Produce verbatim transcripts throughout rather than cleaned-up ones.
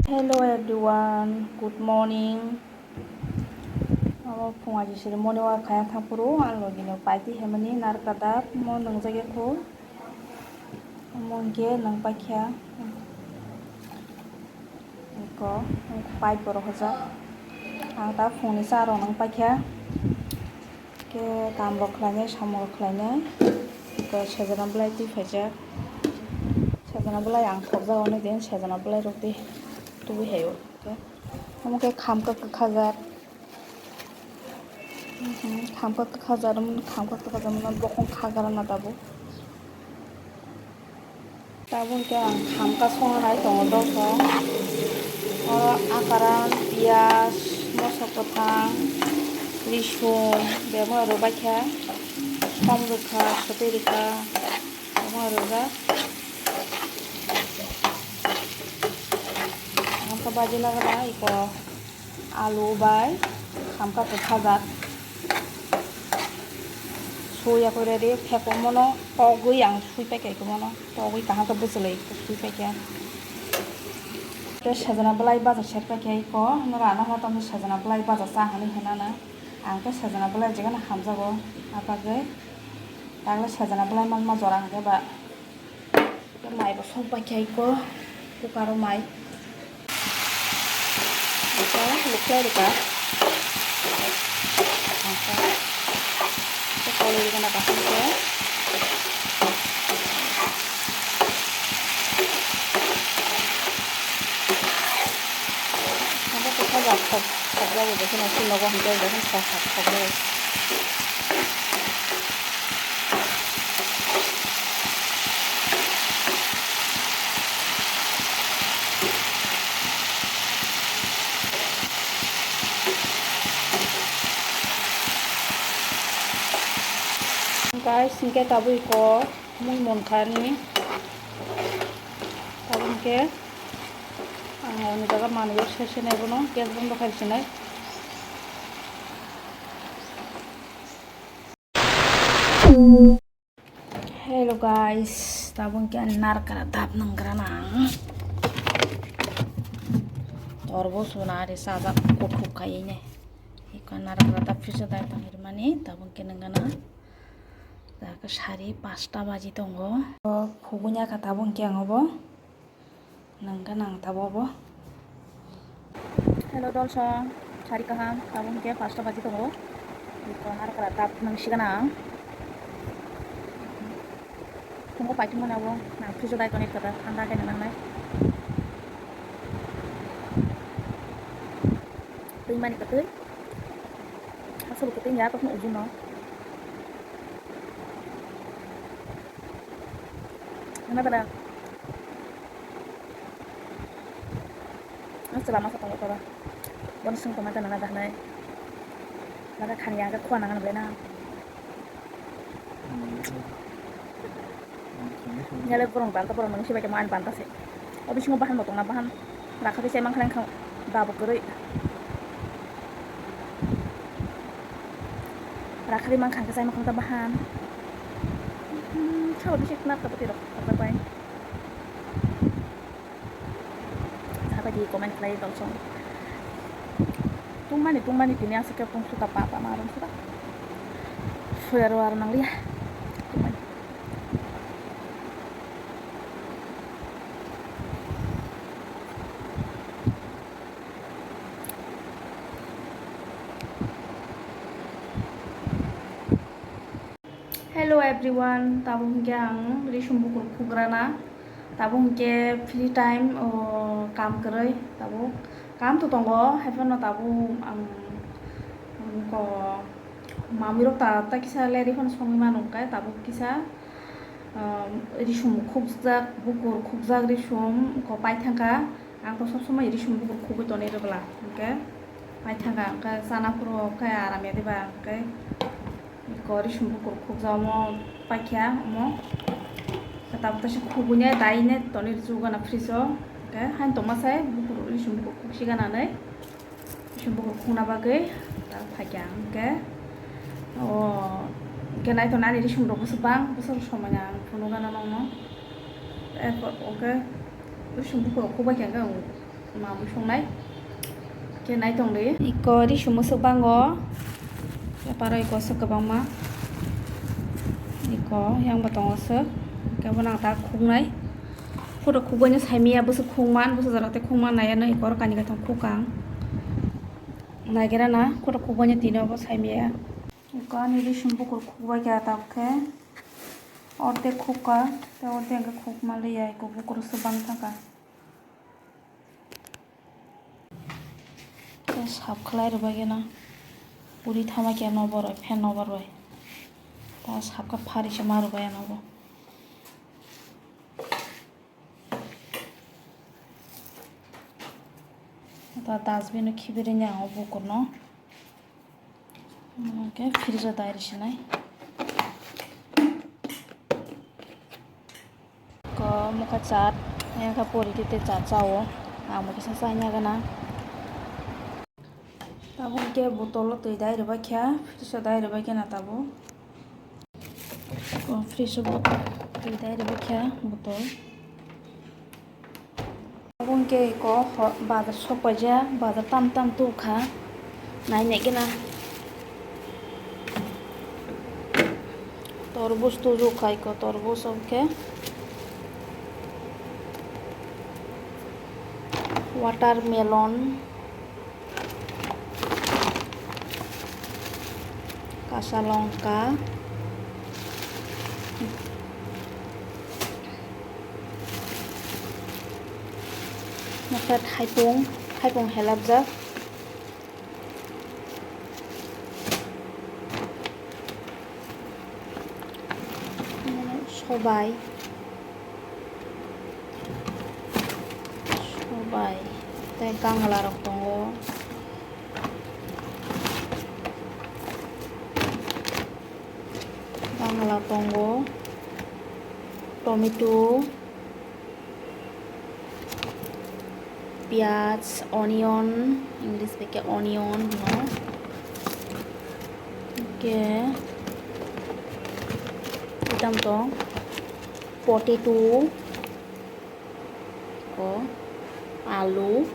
Hello everyone, good morning. Abo phung aji siri morning walk khaya thangphuru ang logi no paiti hemani narka dap mo nungjak ya kho. Omo hwnkhe nung paikha. Eko, pai borok hojak. Ang ta phungni cha rok nung paikha. Khe kam rok khlainai, samung rok khlainai. Eko sejana belai twi phaijak. Sejana belai ang thokjak, oni din sejana belai rok twi, twi hai o. Omo khe khamka kwkha jak. Khamka kwkha jak, khamka kwkha jak, bokhong kha gra na tabuk. Tabuk khe ang khamka songna nai tongo dophang. Oro akaran, piyaj, moso kwthang, risum, bebak rwbaikha, som rwkha, sotwi rwkha, bebak rwjak. Ang khe baji lagra iko. Alu bai khamka kwkha jak. Suya kore de phekong mono togwi ang sui paikha iko mono. Togwi kaham khe bwchwlwi sui paikha. Tei sejana belai baja ser paikha iko. Nora ano hwnna tongwi sejana belai baja cha hwnwi hwnana. Ang khe sejana belai jegano hamjago. Apagwi tagla sejana belai mangma jora hwnkhe ba. Mai bo sok bai khe iko cooker o mai. Iko lukhlai rwkha. Iko koloi rwkha na kaham khe. Abo khe sajak khok, khok jagwi bo kheno se nogo hwnkhe bo kheno sok sak khok jagwi. Guys, hwnkhe tabuk iko mui monthani. Tabuk hwnkhe ang ani jaga manwi se se nai bono gas bondo khai sinai. Hello guys, tabuk hwnkhe ani narkra dap nangkra nang. Torbo suna ari sajak kuthuk khai ne. Iko narkra dap piso dai tangri mani tabuk hwnkhe nangkha na. Dak sari pasta baji tongo. O khugunya kha tabuk hwnkhe ang obo. Nangkha nang tabuk obo. Hello dolsong, sari kaham, tabuk hwnkhe pasta baji tongo. Iko narkra dap nangsigan ang. Phungo paitwmani abo nang fridge o dai tonwi kha da, thanda khe nangnai. Twi mani kwtwi. Aswk kwtwi ya, tokno uju no. Nana bada. Ang chwla masa tongo koro. Bono swng tongma ta nana dahnai. Nana khani ang khe khua nang belai na. Yale borong banta borong nang sibai khe mo ani banta se. O bisingo bahan bo tongna bahan. Rakha khe chai mankha nang kha babo kwrwi. Rakha ri mankha khe chai mankha ta bahan. Hmm, sabo bisi khna ta bwtwi rok khajak bai. Sabai di comment khlai dolsong. Tungmani tungmani tini aswk khe pung suta pa pa ma rong suta. Suya rw aro nang liya. Tungmani. Hello everyone, tabuk hwnkhe ang risum bukur khugrana, tabuk hwnkhe free time, o, kam kwrwi, tabuk kam to tongo, haiphano tabuk ang, ang ko mamwi rok ta, ta kisa leri phano songwi mano hwnkhe, tabuk kisa, um, risum khukjak, bukur khukjak risum ko paithangkha. Ang to sob somoi risum bukur khugwi tonwi rwgwla, hwnkhe paithangkha, hwnkhe chana phuru khe aram ya diba, hwnkhe iko risum bukur khukjak omo paikha omo. Tabuk tei se khugwini daine tonwi rwgwna fridge o, hwnkhe haino tongma sai bukur risum bukur khugsi gananai. Bisi bukur khungna bagwi ta phaikha ang khe. O khe naithok nani risum rok bwswk bang bwswk somanya ang phunukgana nokno. Erpor o khe risum bukur rok khukbai khe ang Ma bwswk nai. Khe nai tong di. Iko ri sumo swk bango. Yaparo iko swk kwbangma. Iko yang bo tongo swk. Khe bono ang ta khuknai. Photo khukbaino saimiya bwswk khukman, bwswk jora tei khukman naiya no iko oro kani gathang khukang. Naigera na photo khukbaino tini obo saimiya. Iko ani ri sum bukur khukbai kha tabuk khe. Ordek khukka, tei ordek hwnkhe khukma liya iko bukur swk bang thangkha. Tei sap khlai rwbaikhe no puri thama khe nobo rw, fan nobo rw. Ta sap khe phari se ma rwbai ano bo. Ta dustbin o khibiri ni ang o bukur no. Hwnkhe fridge o dai rw sinai. Ko mokha chat, yang kha pori tei chat chao. Ang bo kisa chai nai gana. Tabuk hwnkhe botol o twi dai rwbaikha, fridge o dai rwbaikha na tabuk. Ko fridge o botol twi dai rwbaikha botol. Tabuk hwnkhe ko bazar sok paijak, bazar tam tam tubukha. Nai nai gana. Torbus tuju khai ko, torbus hwnkhe watermelon, kacha longka, mokhe thaipung, thaipung helapjak. Sobai, sobai, tei kangla rok tongo, kangla tongo, tomato. Piyaj, onion, English bai khe onion hino. Hwnkhe tei tamo tong potato, ko alu,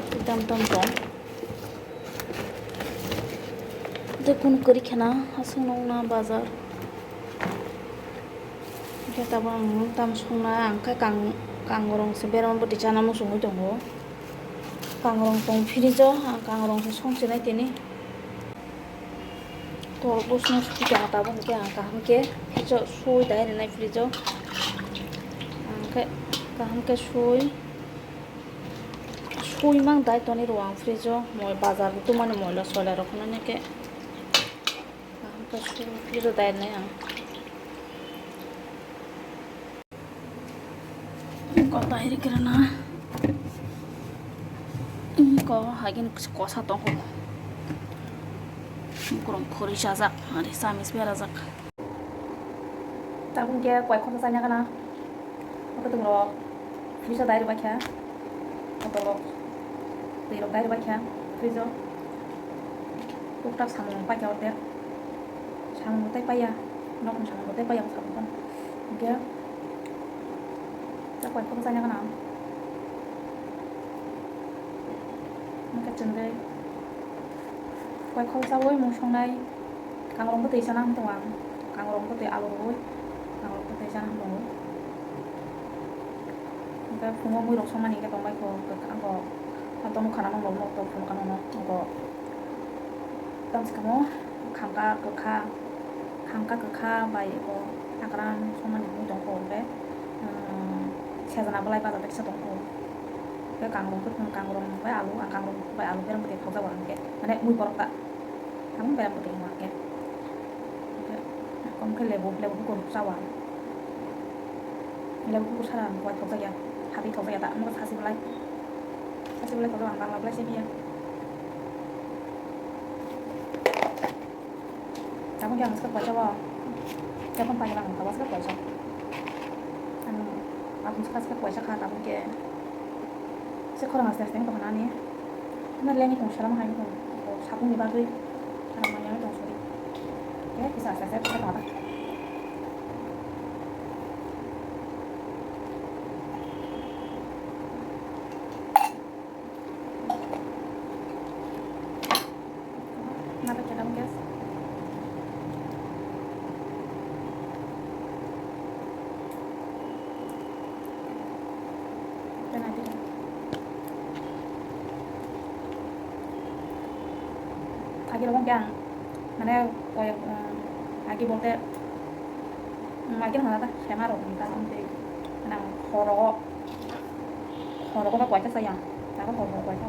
tei tamo tamo tong. Tei kunu kwrwi kheno aswk nukna bazar. Hwnkhe tabuk ang tam songna, ang khe kang-, kangrong se berama bwtwi chana muchungwi tongo. Kangrong tong fridge o, ang kangrong se songchinai tini. Torbus no sukha tabuk hwnkhe ang kaham khe fridge o sui dai rwnai fridge o. Ang khe kaham khe sui. Sui mang dai toni rw ang fridge o, moi bazar bo tumani moila soila rok phano neke. Kaham khe sui fridge o dai nai ang. Ko dai rikhe rwna. Ko hagin kosa tongo. Bukurok khori chajak, ari samis berajak. Tabuk hwnkhe koi khorsa chana gana. Mwkhwtwng rok fridge o dai rwbaikha. Bottle rok twi rok dai rwbaikha fridge o. Tuktak samung paikha ordek. Samung bo tei paiya. Nokni samung bo tei paiya bwskango. Hwnkhe ta koi khorsa chana gana. Hwnkhe chwngwi koi khorsa ui mung songnai. Kangrong bwtwi chana hwn tongo ang. Kangrong bwtwi alu rwui, kangrong bwtwi chana hwn tongo. Hwnkhe phungo muirok songmani hwnkhe tongbaikho, ang kok, ang tong nukha nang nokno tok phunukha nokno, ang kok. Tamoni swkang o khamka kwkha, khamka kwkha bai eko takran songmani hwnwi tongkho hwnkhe, um, sejana bwlai baja bai kisa tongkho. Hwnkhe kangrong bwtwi, kangrong bai alu, ang kangrong bai alu bereng bwtwi thokjago hwnkhe, mane mui borok ta. Tabuk bereng bwtwi hwnba khe. Hwnkhe lebu, lebu bukur cha o ang. Lebu bukur sara ang koi thokjakya, hati thokjakya ta, omo khe sasi belai. Sasi belai thokjak ang bangla belai simiya. Tabuk khe ang swkang koi cha o. Kebang pai lang ang tabuk swkang koi cha. Ang, ang swkang swkang koi cha kha tabuk khe. Se khorang aste aste wng tongkha nani. Hwnba lengwi tong, selama hai wng tong, o, sabungni bagwi. Khorang manya wng tong sori. Khe kisa aste aste khe tongkha. Agi rogo khe ang mane koi, um, agi bolte, um, agi no hwnna ta sema rok ni ta ang tei mane ang khoro, khoro ko koita saya, ta ko khoro koita.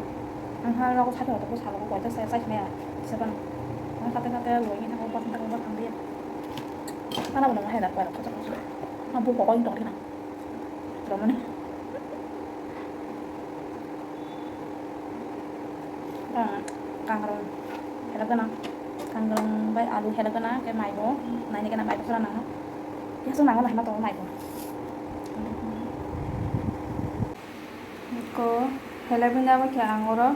Ang ha rogo sa ko ko sa ko koita saya sai maya. Seba no ang kate kate loi ni ta ko bas ta ko bas ang dia. Mana bo no hai da koi rok ko ko. Ma bu ko ko tong na. Romani. Kangrong helak gana, kangrong bai alu helak gana, ke maibo, naini gana maibo sura nang. Kesu nango naima tongo maibo. Ko helak bini abo khe ang oro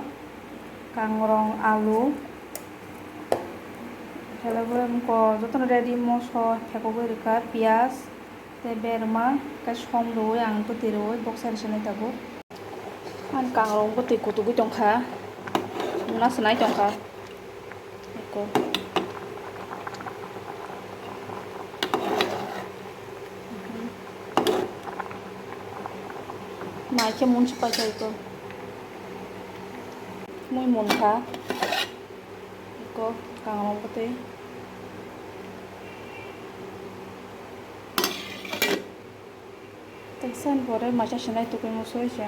kangrong alu helak bai ko jotono ready moso thekogwi rwkha piyaj. Tei berma khe som rwui ang bwtwi rwui boksa rwsonai tabuk. Ani kangrok bwtwi kutugwi tongkha, muna swnai tongkha. Eko. Mai khe mun swpaikha eko. Mui munkha. Eko kangrok bwtwi. Teksan pore macha sinai tukui musui se.